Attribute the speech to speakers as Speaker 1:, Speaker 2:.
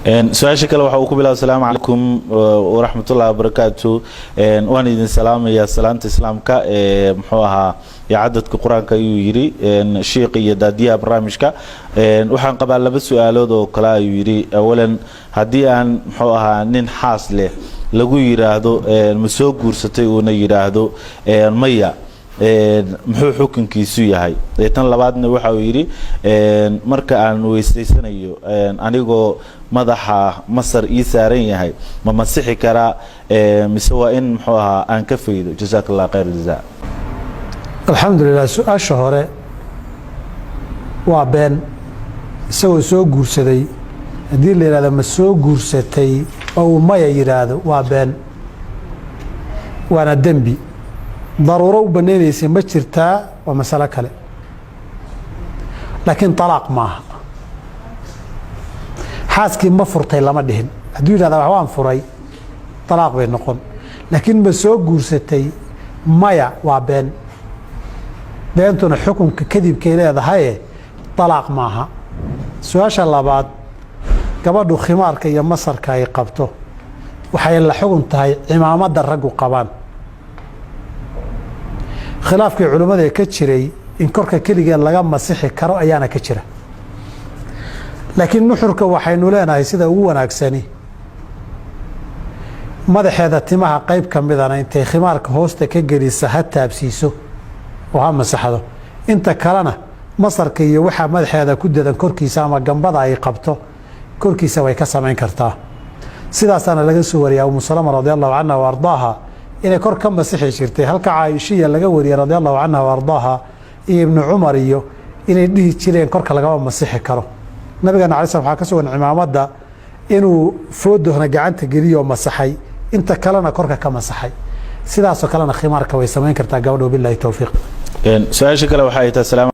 Speaker 1: Su-aasha kale waxa uu ku bilaaba: "Asalaamu calaykum waraxmatullahi wabarakaatu. Waan idin salaamayaa salaanta Islaamka, muxuu ahaa, iyo cadadka Qur-aanka," ayuu yidhi, "shiiq iyo daadiyaha barnaamijka. Waxaan qabaa laba su-aalood oo kale," ayuu yidhi. "Awalan, haddii aan, muxuu ahaa, nin xaas leh lagu yidhaahdo 'Ma soo guursatay?' uuna yidhaahdo 'Maya', muxuu xukunkiisu yahay? Tan labaadna waxa uu yidhi, marka aan weysaysanayo anigoo madaxa masar ii saaran yahay, ma masixi karaa mise waa in, muxuu ahaa, aan ka faydo? Jazaak Allah khayr jazaa."
Speaker 2: Alxamdulilah. Su-aasha hore waa been. Isagoo soo guursaday haddii la yidhahdo "Ma soo guursatay?" oo uu "Maya" yidhaahdo, waa been, waana dembi. Daruuro u banaynaysa ma jirtaa waa masalo kale, laakiin alaaq maaha. Xaaskii "Ma furtay?" lama dhihin. Hadduu yidhahda "Wax waan furay," alaaq bay noqon. Laakiin "Ma soo guursatay?" "Maya" waa been. Beentuna xukunka kadibkay leedahaye, alaaq maaha. Su-aasha labaad, gabadhu khimaarka iyo masarka ay qabto waxay la xugun tahay cimaamadda raggu qabaan. Khilaafkii culimmada ee ka jiray in korka keligeed laga masixi karo ayaana ka jira, laakiin nuxurka waxaynu leenahay sida ugu wanaagsani madaxeeda timaha qayb ka midana intay khimaarka hoosta ka gelisa ha taabsiiso oo ha masaxdo, inta kalena masarka iyo waxaa madaxeeda ku dadan korkiisa ama gambada ay qabto korkiisa way ka samayn kartaa. Sidaasaana laga soo wariyaa Umu Salama radi allahu canha wa ardaaha inay kor ka masixi jirtay, halka Caaishiya laga wariyey radi allahu canha wa ardaaha iyo Ibnu Cumar iyo inay dhihi jireen korka lagama masixi karo. Nabigeena alay slam waxaa ka sugan cimaamadda inuu foodohna gacanta geliyoo masaxay, inta kalena korka ka masaxay. Sidaasoo kalena khimaarka way samayn kartaa gabadha. Wabilahi towfiiq.
Speaker 1: Su-aasha kale waxay tahay salaam.